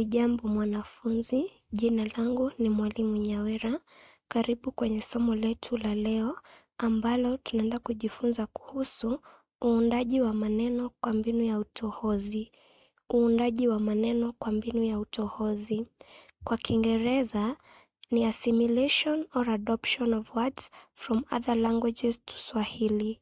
Hujambo mwanafunzi, jina langu ni Mwalimu Nyawera. Karibu kwenye somo letu la leo ambalo tunaenda kujifunza kuhusu uundaji wa maneno kwa mbinu ya utohozi. Uundaji wa maneno kwa mbinu ya utohozi. Kwa Kiingereza ni assimilation or adoption of words from other languages to Swahili.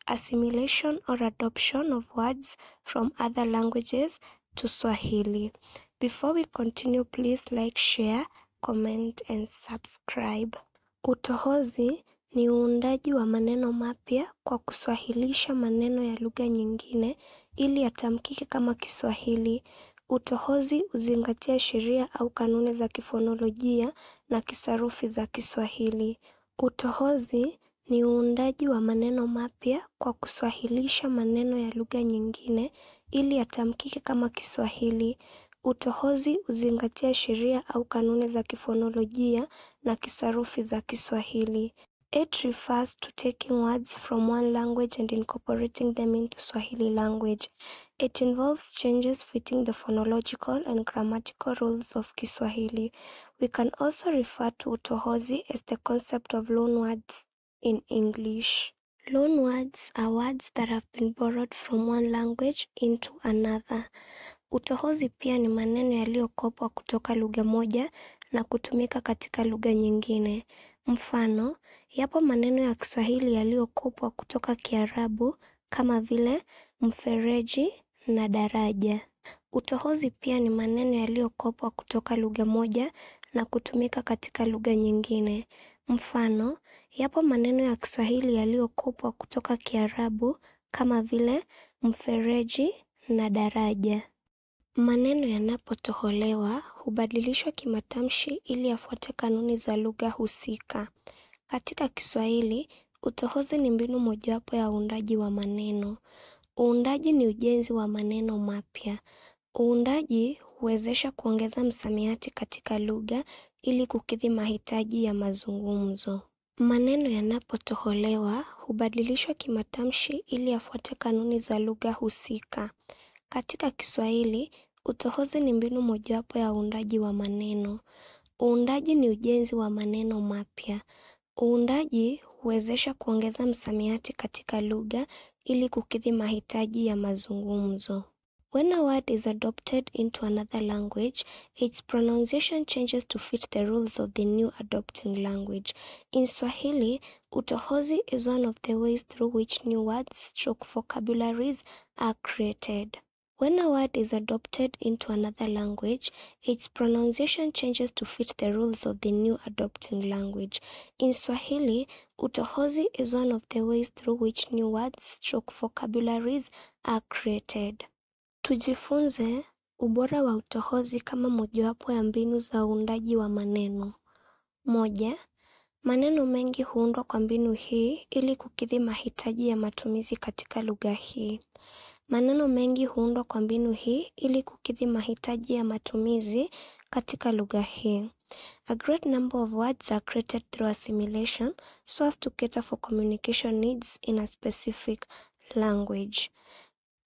Assimilation or adoption of words from other languages to Swahili. Before we continue, please like, share, comment and subscribe. Utohozi ni uundaji wa maneno mapya kwa kuswahilisha maneno ya lugha nyingine ili yatamkike kama Kiswahili. Utohozi huzingatia sheria au kanuni za kifonolojia na kisarufi za Kiswahili. Utohozi ni uundaji wa maneno mapya kwa kuswahilisha maneno ya lugha nyingine ili yatamkike kama Kiswahili. Utohozi huzingatia sheria au kanuni za kifonolojia na kisarufi za Kiswahili. It refers to taking words from one language and incorporating them into Swahili language. It involves changes fitting the phonological and grammatical rules of Kiswahili. We can also refer to utohozi as the concept of loanwords in English. Loanwords are words that have been borrowed from one language into another. Utohozi pia ni maneno yaliyokopwa kutoka lugha moja na kutumika katika lugha nyingine. Mfano, yapo maneno ya Kiswahili yaliyokopwa kutoka Kiarabu kama vile mfereji na daraja. Utohozi pia ni maneno yaliyokopwa kutoka lugha moja na kutumika katika lugha nyingine. Mfano, yapo maneno ya Kiswahili yaliyokopwa kutoka Kiarabu kama vile mfereji na daraja. Maneno yanapotoholewa hubadilishwa kimatamshi ili yafuate kanuni za lugha husika. Katika Kiswahili, utohozi ni mbinu mojawapo ya uundaji wa maneno. Uundaji ni ujenzi wa maneno mapya. Uundaji huwezesha kuongeza msamiati katika lugha ili kukidhi mahitaji ya mazungumzo. Maneno yanapotoholewa hubadilishwa kimatamshi ili yafuate kanuni za lugha husika. Katika Kiswahili, utohozi ni mbinu mojawapo ya uundaji wa maneno. Uundaji ni ujenzi wa maneno mapya. Uundaji huwezesha kuongeza msamiati katika lugha ili kukidhi mahitaji ya mazungumzo. When a word is adopted into another language, its pronunciation changes to fit the rules of the new adopting language. In Swahili, utohozi is one of the ways through which new words/vocabularies are created. When a word is adopted into another language, its pronunciation changes to fit the rules of the new adopting language. In Swahili, utohozi is one of the ways through which new words/vocabularies are created. Tujifunze ubora wa utohozi kama mojawapo ya mbinu za uundaji wa maneno. 1. Maneno mengi huundwa kwa mbinu hii ili kukidhi mahitaji ya matumizi katika lugha hii. Maneno mengi huundwa kwa mbinu hii ili kukidhi mahitaji ya matumizi katika lugha hii. A great number of words are created through assimilation so as to cater for communication needs in a specific language.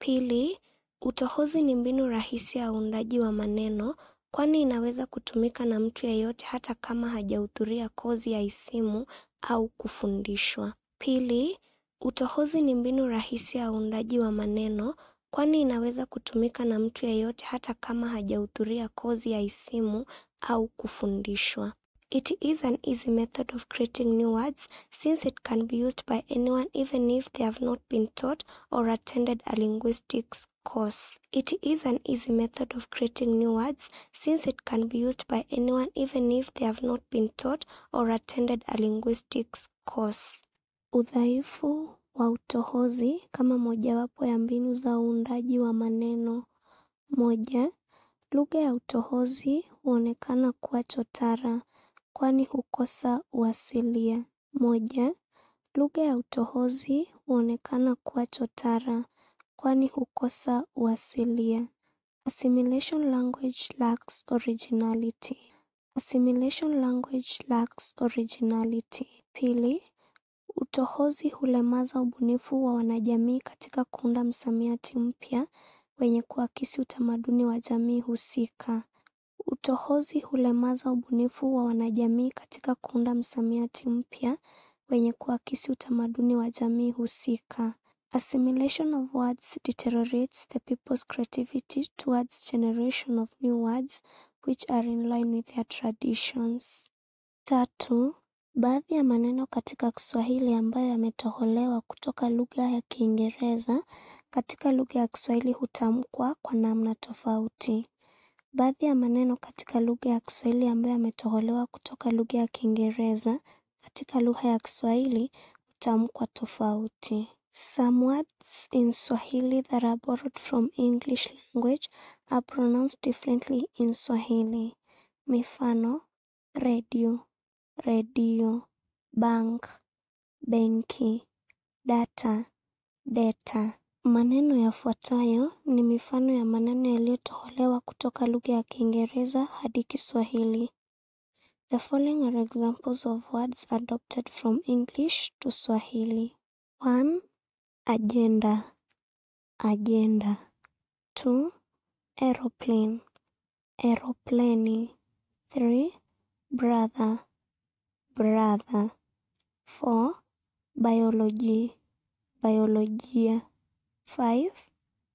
2. Utohozi ni mbinu rahisi ya uundaji wa maneno kwani inaweza kutumika na mtu yeyote hata kama hajahudhuria kozi ya isimu au kufundishwa. 2. Utohozi ni mbinu rahisi ya uundaji wa maneno kwani inaweza kutumika na mtu yeyote hata kama hajahudhuria kozi ya isimu au kufundishwa. It is an easy method of creating new words since it can be used by anyone even if they have not been taught or attended a linguistics course. It is an easy method of creating new words since it can be used by anyone even if they have not been taught or attended a linguistics course. Udhaifu wa utohozi kama mojawapo ya mbinu za uundaji wa maneno. 1. Lugha ya utohozi huonekana kuwa chotara kwani hukosa uasilia. 1. Lugha ya utohozi huonekana kuwa chotara kwani hukosa uasilia. Assimilation language lacks originality. Assimilation language lacks originality. 2. Utohozi hulemaza ubunifu wa wanajamii katika kuunda msamiati mpya wenye kuakisi utamaduni wa jamii husika. Utohozi hulemaza ubunifu wa wanajamii katika kuunda msamiati mpya wenye kuakisi utamaduni wa jamii husika. Assimilation of words deteriorates the people's creativity towards generation of new words which are in line with their traditions. 3. Baadhi ya maneno katika Kiswahili ambayo yametoholewa kutoka lugha ya Kiingereza katika lugha ya Kiswahili hutamkwa kwa namna tofauti. Baadhi ya maneno katika lugha ya Kiswahili ambayo yametoholewa kutoka lugha ya Kiingereza katika lugha ya Kiswahili hutamkwa tofauti. Some words in Swahili that are borrowed from English language are pronounced differently in Swahili. Mifano: radio, redio, bank, benki, data, deta. Maneno yafuatayo ni mifano ya maneno yaliyotoholewa kutoka lugha ya Kiingereza hadi Kiswahili. The following are examples of words adopted from English to Swahili. 1. Agenda, ajenda. 2. Aeroplane, aeropleni. 3. Brother, bradha. 4. Biology, biolojia. 5.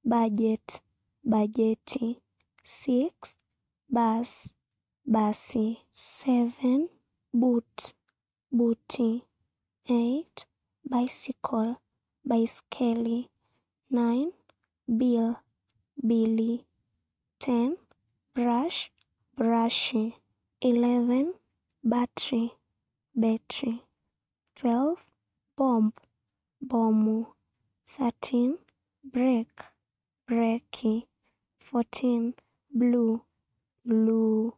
Budget, bajeti. 6. Bus, basi. 7. Boot, buti. 8. Bicycle, baiskeli. 9. Bill, bili. 10. Brush, brashi. 11. Battery, betri. 12. Bomb, bomu. 13. Break, breki. 14. Blue, bluu.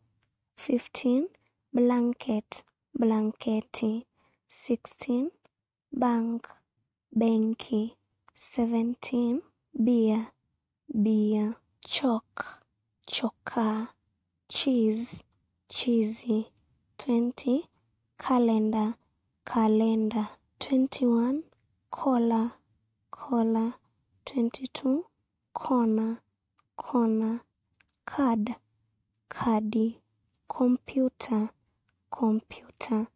15. Blanket, blanketi. 16. Bank, benki. 17. Beer, bia. Chalk, chokaa. Cheese, chizi. 20. Calendar, kalenda. 21. Collar, kola. 22. Corner, kona. Card, kadi. Computer, kompyuta.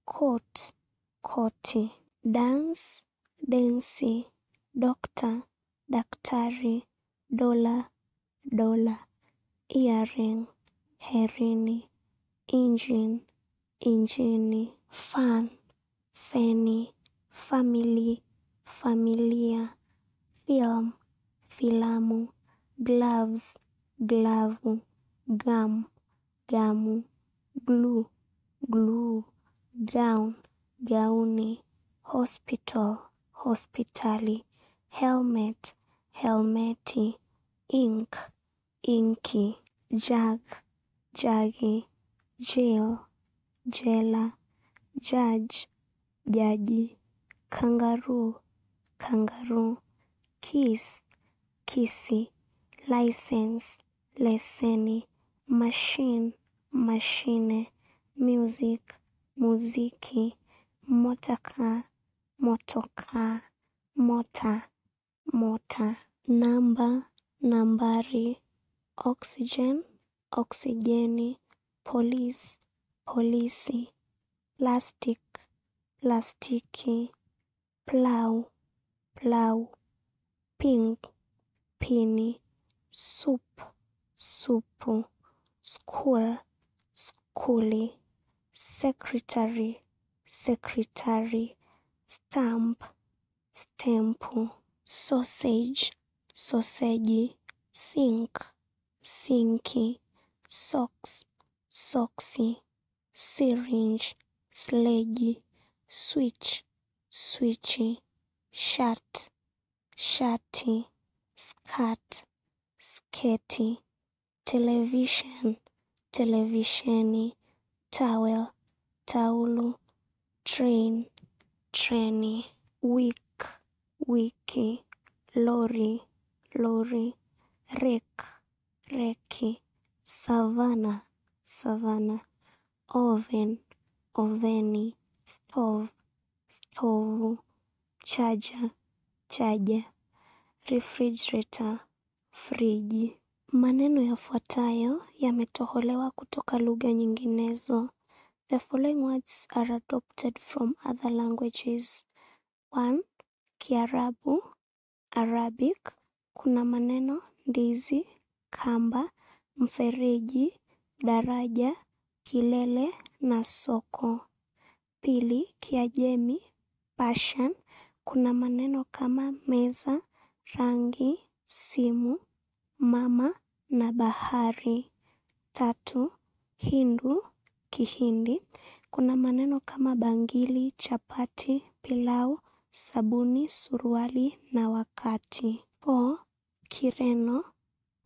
Coat, koti. Dance, densi. Doctor, daktari. Dollar, dola. Earring, herini. Engine, injini. Fan, feni. Family, familia. Film, filamu. Gloves, glavu. Gum, gamu. Glue, gluu. Gown, gauni. Hospital, hospitali. Helmet, helmeti. Ink, inki. Jug, jagi. Jail, jela. Judge, jaji. Kangaroo, kangaroo. Kiss, kisi. License, leseni. Machine, mashine. Music, muziki. Motorcar, motokaa. Motor, mota. Namba, nambari. Oxygen, oksijeni. Police, polisi. Plastic, plastiki. Plow, plau. Pink, pini. Soup, supu. School, skuli. Secretary, sekretari. Stamp, stempu. Sausage, soseji. Sink, sinki. Socks, soksi. Syringe, sleji. Switch, swichi. Shirt, shati. Skirt, sketi. Television, televisheni. Towel, taulu. Train, treni. Week, wiki. Lorry, lori. Rake, reki. Savannah, savana. Oven, oveni. Stove, stovu. Charger, chaja. Refrigerator, friji. Maneno yafuatayo yametoholewa kutoka lugha nyinginezo. The following words are adopted from other languages. 1. Kiarabu, Arabic. Kuna maneno ndizi, kamba, mfereji, daraja, kilele na soko. 2. Kiajemi, Persian. Kuna maneno kama meza, rangi, simu, mama na bahari. 3. Hindu, Kihindi. Kuna maneno kama bangili, chapati, pilau, sabuni, suruali na wakati. 4. Kireno,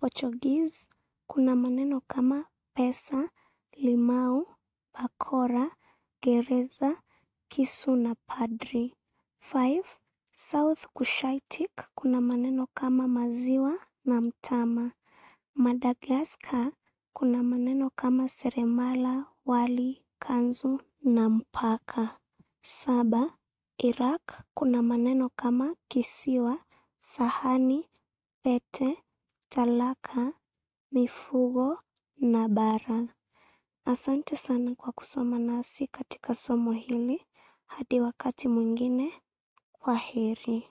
Portuguese. Kuna maneno kama pesa, limau, bakora, gereza, kisu na padri. 5. South Cushitic. Kuna maneno kama maziwa na mtama. Madagascar. Kuna maneno kama seremala, wali, kanzu na mpaka. 7. Iraq. Kuna maneno kama kisiwa, sahani, pete, talaka, mifugo na bara. Asante sana kwa kusoma nasi katika somo hili. Hadi wakati mwingine, kwaheri.